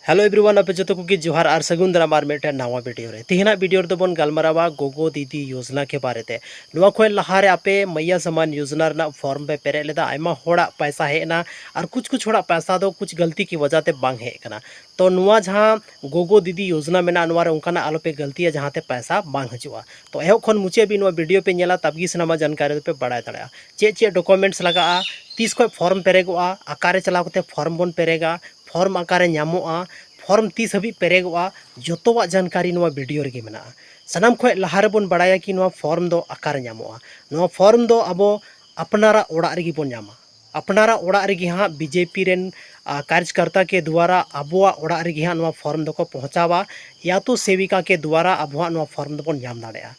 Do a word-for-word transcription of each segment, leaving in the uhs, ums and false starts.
Hello everyone, ᱟᱯᱮ ᱡᱚᱛᱚ ᱠᱚᱜᱮ ᱡᱚᱦᱟᱨ ᱟᱨ ᱥᱟᱹᱜᱩᱱ ᱫᱟᱨᱟᱢ ᱟᱨ ᱢᱤᱫᱴᱮᱱ ᱱᱟᱣᱟ ᱵᱷᱤᱰᱤᱭᱳ ᱨᱮ᱾ ᱛᱮᱦᱮᱧᱟᱜ ᱵᱷᱤᱰᱤᱭᱳ ᱨᱮᱫᱚ ᱵᱚᱱ ᱜᱟᱞᱢᱟᱨᱟᱣᱟ ᱜᱚᱜᱚ ᱫᱤᱫᱤ ᱭᱳᱡᱽᱱᱟ ᱠᱮ ᱵᱟᱨᱮ ᱛᱮ᱾ ᱱᱚᱣᱟ ᱠᱷᱚᱱ ᱞᱟᱦᱟᱨᱮ ᱟᱯᱮ ᱢᱟᱭᱭᱟ ᱥᱟᱢᱟᱱ ᱭᱳᱡᱽᱱᱟ ᱨᱮᱱᱟᱜ ᱯᱷᱚᱨᱢ ᱯᱮ ᱯᱮᱨᱮᱡ ᱞᱮᱫᱟ, ᱟᱭᱢᱟ ᱦᱚᱲᱟᱜ ᱯᱟᱭᱥᱟ ᱦᱮᱡ ᱮᱱᱟ ᱟᱨ ᱠᱩᱪ ᱠᱩᱪ ᱦᱚᱲᱟᱜ ᱯᱟᱭᱥᱟ ᱫᱚ ᱠᱩᱪ ᱜᱟᱞᱛᱤ ᱠᱤ ᱣᱟᱡᱟ ᱛᱮ ᱵᱟᱝ ᱦᱮᱡ ᱟᱠᱟᱱᱟ᱾ ᱛᱚ ᱱᱚᱣᱟ ᱡᱟᱦᱟᱸ ᱜᱚᱜᱚ ᱫᱤᱫᱤ ᱭᱳᱡᱽᱱᱟ ᱢᱮᱱᱟᱜᱼᱟ, ᱱᱚᱣᱟ ᱨᱮ ᱚᱱᱠᱟᱱᱟᱜ ᱟᱞᱚᱯᱮ ᱜᱟᱞᱛᱤᱭᱟ ᱡᱟᱦᱟᱸ ᱛᱮ ᱯᱟᱭᱥᱟ ᱵᱟᱝ ᱦᱤᱡᱩᱜᱼᱟ᱾ ᱛᱚ ᱮᱦᱚᱵ ᱠᱷᱚᱱ ᱢᱩᱪᱟᱹᱫ ᱦᱟᱹᱵᱤᱡ ᱱᱚᱣᱟ ᱵᱷᱤᱰᱤᱭᱳ ᱯᱮ ᱧᱮᱞᱟ, ᱛᱟᱵᱜᱮ ᱥᱟᱱᱟᱢᱟᱜ ᱡᱟᱱᱠᱟᱨᱤ ᱫᱚᱯᱮ ᱵᱟᱲᱟᱭ ᱫᱟᱲᱮᱭᱟᱜᱼᱟ᱾ ᱪᱮᱫ ᱪᱮᱫ ᱰᱚᱠᱩᱢᱮᱱᱴᱥ ᱞᱟᱜᱟᱜᱼᱟ, ᱛᱤᱥ ᱠᱷᱚᱱ ᱯᱷᱚᱨᱢ ᱯᱮᱨᱮᱡᱚᱜᱼᱟ, ᱚᱠᱟᱨᱮ ᱪᱟᱞᱟᱣ ᱠᱟᱛᱮ ᱯᱷᱚᱨᱢ ᱵᱚᱱ ᱯᱮᱨᱮᱡᱟ, ᱯᱷᱚᱨᱢ ᱚᱠᱟᱨᱮ ᱧᱟᱢᱚᱜᱼᱟ, ᱯᱷᱚᱨᱢ ᱛᱤᱥ ᱦᱟᱹᱵᱤᱡ ᱯᱮᱨᱮᱡᱚᱜᱼᱟ, ᱡᱚᱛᱚᱣᱟᱜ ᱡᱟᱱᱠᱟᱨᱤ ᱱᱚᱣᱟ ᱵᱷᱤᱰᱤᱭᱳ ᱨᱮᱜᱮ ᱢᱮᱱᱟᱜᱼᱟ᱾ ᱥᱟᱱᱟᱢ ᱠᱷᱚᱱ ᱞᱟᱦᱟ ᱨᱮᱵᱚᱱ ᱵᱟᱲᱟᱭᱟ ᱠᱤ ᱱᱚᱣᱟ ᱯᱷᱚᱨᱢ ᱫᱚ ᱚᱠᱟᱨᱮ ᱧᱟᱢᱚᱜᱼᱟ᱾ ᱱᱚᱣᱟ ᱯᱷᱚᱨᱢ ᱫᱚ ᱟᱵᱚ ᱟᱯᱱᱟᱨᱟᱜ ᱚᱲᱟᱜ ᱨᱮᱜᱮ ᱵᱚᱱ ᱧᱟᱢᱟ᱾ ᱟᱯᱱᱟᱨᱟᱜ ᱚᱲᱟᱜ ᱨᱮᱜᱮ ᱦᱟᱸᱜ ᱵᱤᱡᱮᱯᱤ ᱨᱮᱱ, ᱟ, ᱠᱟᱨᱡᱽᱠᱟᱨᱛᱟ ᱠᱮ ᱫᱩᱣᱟᱨᱟ ᱟᱵᱚᱣᱟᱜ ᱚᱲᱟᱜ ᱨᱮᱜᱮ ᱦᱟᱸᱜ ᱱᱚᱣᱟ ᱯᱷᱚᱨᱢ ᱫᱚᱠᱚ ᱯᱚᱦᱚᱸᱪᱟᱣᱟ, ᱭᱟ ᱛᱚ ᱥᱮᱵᱤᱠᱟ ᱠᱮ ᱫᱩᱣᱟᱨᱟ ᱟᱵᱚᱣᱟᱜ ᱱᱚᱣᱟ ᱯᱷᱚᱨᱢ ᱫᱚᱵᱚᱱ ᱧᱟᱢ ᱫᱟᱲᱮᱭᱟᱜᱼᱟ᱾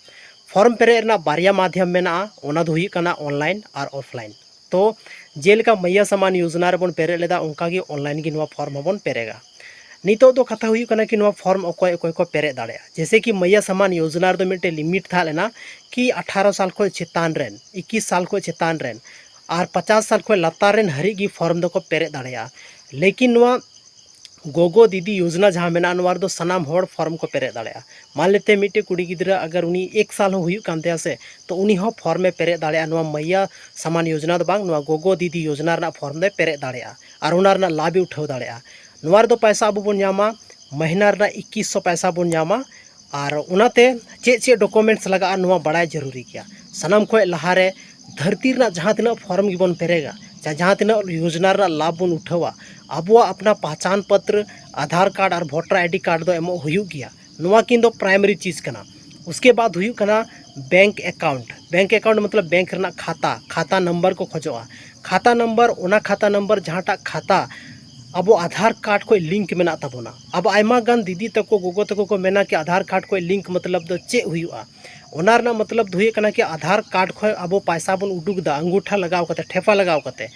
ᱯᱷᱚᱨᱢ ᱯᱮᱨᱮᱡ ᱨᱮᱱᱟᱜ ᱵᱟᱨᱭᱟ ᱢᱟᱫᱷᱭᱚᱢ ᱢᱮᱱᱟᱜᱼᱟ, ᱚᱱᱟ ᱫᱚ ᱦᱩᱭᱩᱜ ᱠᱟᱱᱟ ᱚᱱᱞᱟᱭᱤᱱ ᱟᱨ ᱚᱯᱷᱞᱟᱭᱤᱱ᱾ ᱛᱚ ᱡᱮᱞᱮᱠᱟ ᱢᱟᱭᱭᱟ ᱥᱟᱢᱟᱱ ᱭᱳᱡᱽᱱᱟ ᱨᱮᱵᱚᱱ ᱯᱮᱨᱮᱡ ᱞᱮᱫᱟ, ᱚᱱᱠᱟᱜᱮ ᱚᱱᱞᱟᱭᱤᱱ ᱜᱮ ᱱᱚᱣᱟ ᱯᱷᱚᱨᱢ ᱦᱚᱸᱵᱚᱱ ᱯᱮᱨᱮᱡᱟ᱾ ᱱᱤᱛᱚᱜ ᱫᱚ ᱠᱟᱛᱷᱟ ᱦᱩᱭᱩᱜ ᱠᱟᱱᱟ ᱠᱤ ᱱᱚᱣᱟ ᱯᱷᱚᱨᱢ ᱚᱠᱚᱭ ᱚᱠᱚᱭ ᱠᱚ ᱯᱮᱨᱮᱡ ᱫᱟᱲᱮᱭᱟᱜᱼᱟ᱾ ᱡᱮᱭᱥᱮ ᱠᱤ ᱢᱟᱭᱭᱟ ᱥᱟᱢᱟᱱ ᱭᱳᱡᱽᱱᱟ ᱨᱮᱫᱚ ᱢᱤᱫᱴᱮᱱ ᱞᱤᱢᱤᱴ ᱛᱟᱦᱮᱸ ᱞᱮᱱᱟ ᱠᱤ ᱟᱴᱷᱟᱨᱚ ᱥᱟᱞ ᱠᱷᱚᱱ ᱪᱮᱛᱟᱱ ᱨᱮᱱ, ᱤᱠᱤᱥ ᱥᱟᱞ ᱠᱷᱚᱱ ᱪᱮᱛᱟᱱ ᱨᱮᱱ ᱟᱨ ᱯᱚᱪᱟᱥ ᱥᱟᱞ ᱠᱷᱚᱱ ᱞᱟᱛᱟᱨ ᱨᱮᱱ ᱦᱟᱹᱨᱤᱡ ᱜᱮ ᱯᱷᱚᱨᱢ ᱫᱚᱠᱚ ᱯᱮᱨᱮᱡ ᱫᱟᱲᱮᱭᱟᱜᱼᱟ᱾ ᱞᱮᱠᱤᱱ ᱱᱚᱣᱟ ᱜᱚᱜᱚ ᱫᱤᱫᱤ ᱭᱳᱡᱽᱱᱟ ᱡᱟᱦᱟᱸ ᱢᱮᱱᱟᱜᱼᱟ, ᱱᱚᱣᱟ ᱨᱮᱫᱚ ᱥᱟᱱᱟᱢ ᱦᱚᱲ ᱯᱷᱚᱨᱢ ᱠᱚ ᱯᱮᱨᱮᱡ ᱫᱟᱲᱮᱭᱟᱜᱼᱟ᱾ ᱢᱟᱱ ᱞᱮᱛᱮ ᱢᱤᱫᱴᱮᱡ ᱠᱩᱲᱤ ᱜᱤᱫᱽᱨᱟᱹ ᱟᱜᱟᱨ ᱩᱱᱤ ᱮᱠ ᱥᱟᱞ ᱦᱚᱸ ᱦᱩᱭᱩᱜ ᱠᱟᱱ ᱛᱟᱭᱟ ᱥᱮ, ᱛᱚ ᱩᱱᱤ ᱦᱚᱸ ᱯᱷᱚᱨᱢᱮ ᱯᱮᱨᱮᱡ ᱫᱟᱲᱮᱭᱟᱜᱼᱟ᱾ ᱱᱚᱣᱟ ᱢᱟᱭᱭᱟ ᱥᱟᱢᱟᱱ ᱭᱳᱡᱽᱱᱟ ᱫᱚ ᱵᱟᱝ, ᱱᱚᱣᱟ ᱜᱚᱜᱚ ᱫᱤᱫᱤ ᱭᱳᱡᱽᱱᱟ ᱨᱮᱱᱟᱜ ᱯᱷᱚᱨᱢ ᱫᱚᱭ ᱯᱮᱨᱮᱡ ᱫᱟᱲᱮᱭᱟᱜᱼᱟ ᱟᱨ ᱚᱱᱟ ᱨᱮᱱᱟᱜ ᱞᱟᱵᱷ ᱮ ᱩᱴᱷᱟᱹᱣ ᱫᱟᱲᱮᱭᱟᱜᱼᱟ᱾ ᱱᱚᱣᱟ ᱨᱮᱫᱚ ᱯᱟᱭᱥᱟ ᱟᱵᱚ ᱵᱚᱱ ᱧᱟᱢᱟ, ᱢᱟᱹᱦᱱᱟᱹ ᱨᱮᱱᱟᱜ ᱤᱠᱤᱥ ᱥᱚ ᱯᱟᱭᱥᱟ ᱵᱚᱱ ᱧᱟᱢᱟ᱾ ᱟᱨ ᱚᱱᱟᱛᱮ ᱪᱮᱫ ᱪᱮᱫ ᱰᱚᱠᱩᱢᱮᱱᱴᱥ ᱞᱟᱜᱟᱜᱼᱟ, ᱱᱚᱣᱟ ᱵᱟᱲᱟᱭ ᱡᱟᱹᱨᱩᱨᱤ ᱜᱮᱭᱟ᱾ ᱥᱟᱱᱟᱢ ᱠᱷᱚᱱ ᱞᱟᱦᱟᱨᱮ ᱫᱷᱟᱹᱨᱛᱤ ᱨᱮᱱᱟᱜ ᱡᱟᱦᱟᱸ ᱛᱤᱱᱟᱹᱜ ᱯᱷᱚᱨᱢ ᱜᱮᱵᱚᱱ ᱯᱮᱨᱮᱡᱟ, ᱪᱟᱦᱮ ᱡᱟᱦᱟᱸ ᱛᱤᱱᱟᱹᱜ ᱭᱳᱡᱽᱱᱟ ᱨᱮᱱᱟᱜ ᱞᱟᱵᱷ ᱵᱚᱱ ᱩᱴᱷᱟᱹᱣᱟ, ᱟᱵᱚᱣᱟᱜ ᱟᱯᱱᱟ ᱯᱟᱦᱪᱟᱱ ᱯᱚᱛᱨᱚ, ᱟᱫᱷᱟᱨ ᱠᱟᱨᱰ ᱟᱨ ᱵᱷᱳᱴᱟᱨ ᱟᱭᱰᱤ ᱠᱟᱨᱰ ᱫᱚ ᱮᱢᱚᱜ ᱦᱩᱭᱩᱜ ᱜᱮᱭᱟ᱾ ᱱᱚᱣᱟ ᱠᱤᱱ ᱫᱚ ᱯᱨᱟᱭᱢᱟᱨᱤ ᱪᱤᱡᱽ ᱠᱟᱱᱟ᱾ ᱩᱥᱠᱮ ᱵᱟᱫ ᱦᱩᱭᱩᱜ ᱠᱟᱱᱟ ᱵᱮᱝᱠ ᱮᱠᱟᱣᱩᱱᱴ᱾ ᱵᱮᱝᱠ ᱮᱠᱟᱣᱩᱱᱴ ᱢᱚᱛᱞᱚᱵ ᱵᱮᱝᱠ ᱨᱮᱱᱟᱜ ᱠᱷᱟᱛᱟ, ᱠᱷᱟᱛᱟ ᱱᱟᱢᱵᱟᱨ ᱠᱚ ᱠᱷᱚᱡᱚᱜᱼᱟ᱾ ᱠᱷᱟᱛᱟ ᱱᱟᱢᱵᱟᱨ, ᱚᱱᱟ ᱠᱷᱟᱛᱟ ᱱᱟᱢᱵᱟᱨ ᱡᱟᱦᱟᱸᱴᱟᱜ ᱠᱷᱟᱛᱟ ᱟᱵᱚ ᱟᱫᱷᱟᱨ ᱠᱟᱨᱰ ᱠᱷᱚᱡ ᱞᱤᱝᱠ ᱢᱮᱱᱟᱜ ᱛᱟᱵᱚᱱᱟ᱾ ᱟᱵᱚ ᱟᱭᱢᱟ ᱜᱟᱱ ᱫᱤᱫᱤ ᱛᱟᱠᱚ, ᱜᱚᱜᱚ ᱛᱟᱠᱚ ᱠᱚ ᱢᱮᱱᱟ ᱠᱤ ᱟᱫᱷᱟᱨ ᱠᱟᱨᱰ ᱠᱷᱚᱡ ᱞᱤᱝᱠ ᱢᱚᱛᱞᱚᱵ ᱫᱚ ᱪᱮᱫ ᱦᱩᱭᱩᱜᱼᱟ? ᱚᱱᱟ ᱨᱮᱱᱟᱜ ᱢᱚᱛᱞᱚᱵ ᱫᱚ ᱦᱩᱭᱩᱜ ᱠᱟᱱᱟ ᱠᱤ ᱟᱫᱷᱟᱨ ᱠᱟᱨᱰ ᱠᱷᱚᱡ ᱟᱵᱚ ᱯᱟᱭᱥᱟ ᱵᱚᱱ ᱩᱰᱩᱠ ᱮᱫᱟ, ᱟᱝᱜᱩᱴᱷᱟ ᱞᱟᱜᱟᱣ ᱠᱟᱛᱮ, ᱴᱷᱮᱯᱟ ᱞᱟᱜᱟᱣ ᱠᱟᱛᱮ᱾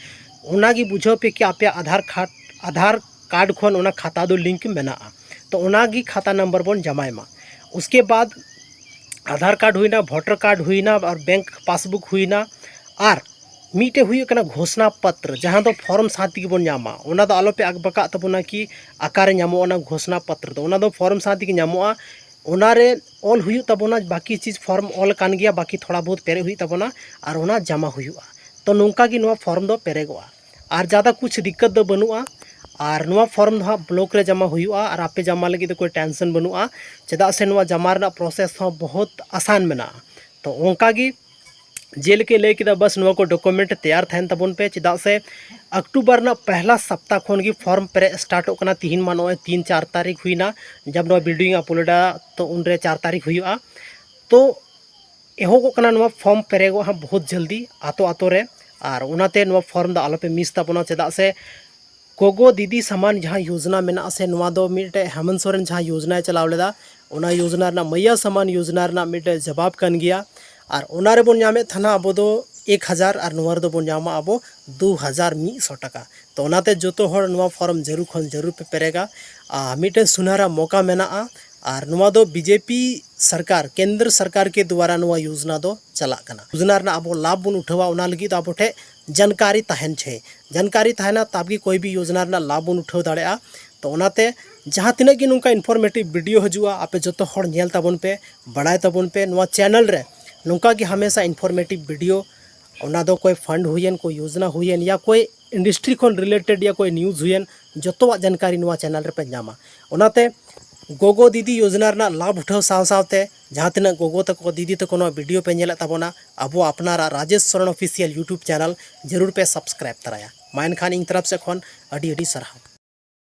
ᱚᱱᱟᱜᱮ ᱵᱩᱡᱷᱟᱹᱣ ᱯᱮ ᱠᱤ ᱟᱯᱮᱭᱟᱜ ᱟᱫᱷᱟᱨ ᱠᱟᱨᱰ, ᱟᱫᱷᱟᱨ ᱠᱟᱨᱰ ᱠᱷᱚᱱ ᱚᱱᱟ ᱠᱷᱟᱛᱟ ᱫᱚ ᱞᱤᱝᱠ ᱢᱮᱱᱟᱜᱼᱟ᱾ ᱛᱚ ᱚᱱᱟᱜᱮ ᱠᱷᱟᱛᱟ ᱱᱟᱢᱵᱟᱨ ᱵᱚᱱ ᱡᱟᱢᱟᱭ ᱢᱟ᱾ ᱩᱥᱠᱮ ᱵᱟᱫ ᱟᱫᱷᱟᱨ ᱠᱟᱨᱰ ᱦᱩᱭᱱᱟ, ᱵᱷᱳᱴᱟᱨ ᱠᱟᱨᱰ ᱦᱩᱭᱱᱟ ᱟᱨ ᱵᱮᱝᱠ ᱯᱟᱥᱵᱩᱠ ᱦᱩᱭᱱᱟ ᱟᱨ ᱢᱤᱫᱴᱮᱡ ᱦᱩᱭᱩᱜ ᱠᱟᱱᱟ ᱜᱷᱳᱥᱱᱟ ᱯᱚᱛᱨᱚ, ᱡᱟᱦᱟᱸ ᱫᱚ ᱯᱷᱚᱨᱢ ᱥᱟᱶ ᱛᱮᱜᱮ ᱵᱚᱱ ᱧᱟᱢᱟ᱾ ᱚᱱᱟ ᱫᱚ ᱟᱞᱚᱯᱮ ᱟᱠᱵᱟᱠᱟᱜ ᱛᱟᱵᱚᱱᱟ ᱠᱤ ᱚᱠᱟᱨᱮ ᱧᱟᱢᱚᱜᱼᱟ ᱚᱱᱟ ᱜᱷᱳᱥᱱᱟ ᱯᱚᱛᱨᱚ ᱫᱚ᱾ ᱚᱱᱟ ᱫᱚ ᱯᱷᱚᱨᱢ ᱥᱟᱶ ᱛᱮᱜᱮ ᱧᱟᱢᱚᱜᱼᱟ᱾ ᱚᱱᱟᱨᱮ ᱚᱞ ᱦᱩᱭᱩᱜ ᱛᱟᱵᱚᱱᱟ, ᱵᱟᱹᱠᱤ ᱪᱤᱡᱽ ᱯᱷᱚᱨᱢ ᱚᱞ ᱠᱟᱱ ᱜᱮᱭᱟ, ᱵᱟᱹᱠᱤ ᱛᱷᱚᱲᱟ ᱵᱚᱦᱩᱛ ᱯᱮᱨᱮᱡ ᱦᱩᱭᱩᱜ ᱛᱟᱵᱚᱱᱟ ᱟᱨ ᱚᱱᱟ ᱡᱟᱢᱟ ᱦᱩᱭᱩᱜᱼᱟ᱾ ᱛᱚ ᱱᱚᱝᱠᱟ ᱜᱮ ᱱᱚᱣᱟ ᱯᱷᱚᱨᱢ ᱫᱚ ᱯᱮᱨᱮᱡᱚᱜᱼᱟ᱾ ᱟᱨ ᱡᱟᱫᱟ ᱠᱩᱪᱷ ᱫᱤᱠᱠᱟᱛ ᱫᱚ ᱵᱟᱹᱱᱩᱜᱼᱟ᱾ ᱟᱨ ᱱᱚᱣᱟ ᱯᱷᱚᱨᱢ ᱫᱚ ᱦᱟᱸᱜ ᱵᱞᱚᱠ ᱨᱮ ᱡᱟᱢᱟ ᱦᱩᱭᱩᱜᱼᱟ ᱟᱨ ᱟᱯᱮ ᱡᱟᱢᱟ ᱞᱟᱹᱜᱤᱫ ᱫᱚ ᱠᱳᱭ ᱴᱮᱱᱥᱚᱱ ᱵᱟᱹᱱᱩᱜᱼᱟ, ᱪᱮᱫᱟᱜ ᱥᱮ ᱱᱚᱣᱟ ᱡᱟᱢᱟ ᱨᱮᱱᱟᱜ ᱯᱨᱚᱥᱮᱥ ᱦᱚᱸ ᱵᱚᱦᱩᱛ ᱟᱥᱟᱱ ᱢᱮᱱᱟᱜᱼᱟ᱾ ᱛᱚ ᱚᱱᱠᱟ ᱜᱮ ᱡᱮᱞᱮᱠᱟᱧ ᱞᱟᱹᱭ ᱠᱮᱫᱟ, ᱵᱟᱥ ᱱᱚᱣᱟ ᱠᱚ ᱰᱚᱠᱩᱢᱮᱱᱴ ᱛᱮᱭᱟᱨ ᱛᱟᱦᱮᱱ ᱛᱟᱵᱚᱱ ᱯᱮ, ᱪᱮᱫᱟᱜ ᱥᱮ ᱚᱠᱴᱳᱵᱚᱨ ᱨᱮᱱᱟᱜ ᱯᱮᱦᱞᱟ ᱥᱟᱯᱛᱟ ᱠᱷᱚᱱ ᱜᱮ ᱯᱷᱚᱨᱢ ᱯᱮᱨᱮᱡ ᱥᱴᱟᱨᱴᱚᱜ ᱠᱟᱱᱟ᱾ ᱛᱤᱦᱤᱧ ᱢᱟ ᱱᱚᱜᱼᱚᱭ ᱛᱤᱱ ᱪᱟᱨ ᱛᱟᱹᱨᱤᱠᱷ ᱦᱩᱭᱱᱟ, ᱡᱟᱵ ᱱᱚᱣᱟ ᱵᱷᱤᱰᱤᱭᱳᱧ ᱟᱯᱞᱳᱰᱟ ᱛᱚ ᱩᱱᱨᱮ ᱪᱟᱨ ᱛᱟᱹᱨᱤᱠᱷ ᱦᱩᱭᱩᱜᱼᱟ᱾ ᱛᱚ ᱮᱦᱚᱵᱚᱜ ᱠᱟᱱᱟ ᱱᱚᱣᱟ ᱯᱷᱚᱨᱢ ᱯᱮᱨᱮᱡᱚᱜ ᱦᱟᱸᱜ ᱵᱚᱦᱩᱛ ᱡᱚᱞᱫᱤ ᱟᱛᱳ ᱟᱛᱳ ᱨᱮ᱾ ᱟᱨ ᱚᱱᱟᱛᱮ ᱱᱚᱣᱟ ᱯᱷᱚᱨᱢ ᱫᱚ ᱟᱞᱚᱯᱮ ᱢᱤᱥ ᱛᱟᱵᱚᱱᱟ, ᱪᱮᱫᱟᱜ ᱥᱮ ᱜᱚᱜᱚ ᱫᱤᱫᱤ ᱥᱟᱢᱟᱱ ᱡᱟᱦᱟᱸ ᱭᱳᱡᱽᱱᱟ ᱢᱮᱱᱟᱜᱼᱟ ᱥᱮ, ᱱᱚᱣᱟ ᱫᱚ ᱢᱤᱫᱴᱮᱡ ᱦᱮᱢᱚᱱᱛ ᱥᱚᱨᱮᱱ ᱡᱟᱦᱟᱸ ᱭᱳᱡᱽᱱᱟᱭ ᱪᱟᱞᱟᱣ ᱞᱮᱫᱟ, ᱚᱱᱟ ᱭᱳᱡᱽᱱᱟ ᱨᱮᱱᱟᱜ, ᱢᱟᱹᱭᱟ ᱥᱟᱢᱟᱱ ᱭᱳᱡᱽᱱᱟ ᱨᱮᱱᱟᱜ ᱢᱤᱫᱴᱮᱡ ᱡᱚᱵᱟᱵ ᱠᱟᱱ ᱜᱮᱭᱟ᱾ ᱟᱨ ᱚᱱᱟ ᱨᱮᱵᱚᱱ ᱧᱟᱢᱮᱫ ᱛᱟᱦᱮᱱᱟ ᱟᱵᱚ ᱫᱚ ᱮᱠ ᱦᱟᱡᱟᱨ ᱟᱨ ᱱᱚᱣᱟ ᱨᱮᱫᱚ ᱵᱚᱱ ᱧᱟᱢᱟ ᱟᱵᱚ ᱫᱩ ᱦᱟᱡᱟᱨ ᱢᱤᱫ ᱥᱚ ᱴᱟᱠᱟ᱾ ᱛᱚ ᱚᱱᱟᱛᱮ ᱡᱚᱛᱚ ᱦᱚᱲ ᱱᱚᱣᱟ ᱯᱷᱚᱨᱢ ᱡᱟᱹᱨᱩᱲ ᱠᱷᱚᱱ ᱡᱟᱹᱨᱩᱲ ᱯᱮ ᱯᱮᱨᱮᱜᱟ᱾ ᱟᱨ ᱢᱤᱫᱴᱮᱱ ᱥᱩᱱᱟᱨᱟ ᱢᱚᱠᱟ ᱢᱮᱱᱟᱜᱼᱟ᱾ ᱟᱨ ᱱᱚᱣᱟ ᱫᱚ ᱵᱤᱡᱮᱯᱤ ᱥᱚᱨᱠᱟᱨ, ᱠᱮᱱᱫᱨᱚ ᱥᱚᱨᱠᱟᱨ ᱠᱮ ᱫᱩᱣᱟᱨᱟ ᱱᱚᱣᱟ ᱭᱳᱡᱽᱱᱟ ᱫᱚ ᱪᱟᱞᱟᱜ ᱠᱟᱱᱟ᱾ ᱭᱳᱡᱽᱱᱟ ᱨᱮᱱᱟᱜ ᱟᱵᱚ ᱞᱟᱵᱷ ᱵᱚᱱ ᱩᱴᱷᱟᱹᱣᱟ, ᱚᱱᱟ ᱞᱟᱹᱜᱤᱫ ᱫᱚ ᱟᱵᱚ ᱴᱷᱮᱱ ᱡᱟᱱᱠᱟᱨᱤ ᱛᱟᱦᱮᱱ ᱪᱟᱹᱦᱤ᱾ ᱡᱟᱱᱠᱟᱨᱤ ᱛᱟᱦᱮᱱᱟ ᱛᱟᱵ ᱜᱮ ᱠᱳᱭ ᱵᱤ ᱭᱳᱡᱽᱱᱟ ᱨᱮᱱᱟᱜ ᱞᱟᱵᱷ ᱵᱚᱱ ᱩᱴᱷᱟᱹᱣ ᱫᱟᱲᱮᱭᱟᱜᱼᱟ᱾ ᱛᱚ ᱚᱱᱟᱛᱮ ᱡᱟᱦᱟᱸ ᱛᱤᱱᱟᱹᱜ ᱜᱮ ᱱᱚᱝᱠᱟ ᱤᱱᱯᱷᱚᱨᱢᱮᱴᱤᱵᱷ ᱵᱷᱤᱰᱤᱭᱳ ᱦᱤᱡᱩᱜᱼᱟ, ᱟᱯᱮ ᱡᱚᱛᱚ ᱦᱚᱲ ᱧᱮᱞ ᱛᱟᱵᱚᱱ ᱯᱮ, ᱵᱟᱲᱟᱭ ᱛᱟᱵᱚᱱ ᱯᱮ᱾ ᱱᱚᱣᱟ ᱪᱮᱱᱮᱞ ᱨᱮ ᱱᱚᱝᱠᱟ ᱜᱮ ᱦᱟᱢᱮᱥᱟ ᱤᱱᱯᱷᱚᱨᱢᱮᱴᱤᱵᱷ ᱵᱷᱤᱰᱤᱭᱳ, ᱚᱱᱟ ᱫᱚ ᱠᱳᱭ ᱯᱷᱟᱱᱰ ᱦᱩᱭᱮᱱ, ᱠᱳᱭ ᱭᱳᱡᱽᱱᱟ ᱦᱩᱭᱮᱱ, ᱭᱟ ᱠᱳᱭ ᱤᱱᱰᱟᱥᱴᱨᱤ ᱠᱷᱚᱱ ᱨᱤᱞᱮᱴᱮᱰ ᱭᱟ ᱠᱳᱭ ᱱᱤᱭᱩᱡᱽ ᱦᱩᱭᱮᱱ, ᱡᱚᱛᱚᱣᱟᱜ ᱡᱟᱱᱠᱟᱨᱤ ᱱᱚᱣᱟ ᱪᱮᱱᱮᱞ ᱨᱮᱯᱮ ᱧᱟᱢᱟ᱾ ᱚᱱᱟᱛᱮ ᱜᱚᱜᱚ ᱫᱤᱫᱤ ᱭᱳᱡᱽᱱᱟ ᱨᱮᱱᱟᱜ ᱞᱟᱵᱷ ᱩᱴᱷᱟᱹᱣ ᱥᱟᱶ ᱥᱟᱶᱛᱮ ᱡᱟᱦᱟᱸ ᱛᱤᱱᱟᱹᱜ ᱜᱚᱜᱚ ᱛᱟᱠᱚ, ᱫᱤᱫᱤ ᱛᱟᱠᱚ ᱱᱚᱣᱟ ᱵᱷᱤᱰᱤᱭᱳ ᱯᱮ ᱧᱮᱞᱮᱫ ᱛᱟᱵᱚᱱᱟ, ᱟᱵᱚ ᱟᱯᱱᱟᱨᱟᱜ Rajesh Soren official YouTube channel ᱡᱟᱹᱨᱩᱲ ᱯᱮ ᱥᱟᱵᱥᱠᱨᱟᱭᱤᱵᱽ ᱛᱚᱨᱟᱭᱟ᱾ ᱢᱟ ᱮᱱᱠᱷᱟᱱ ᱤᱧ ᱛᱚᱨᱚᱯ ᱥᱮᱫ ᱠᱷᱚᱱ ᱟᱹᱰᱤ ᱟᱹᱰᱤ ᱥᱟᱨᱦᱟᱣ᱾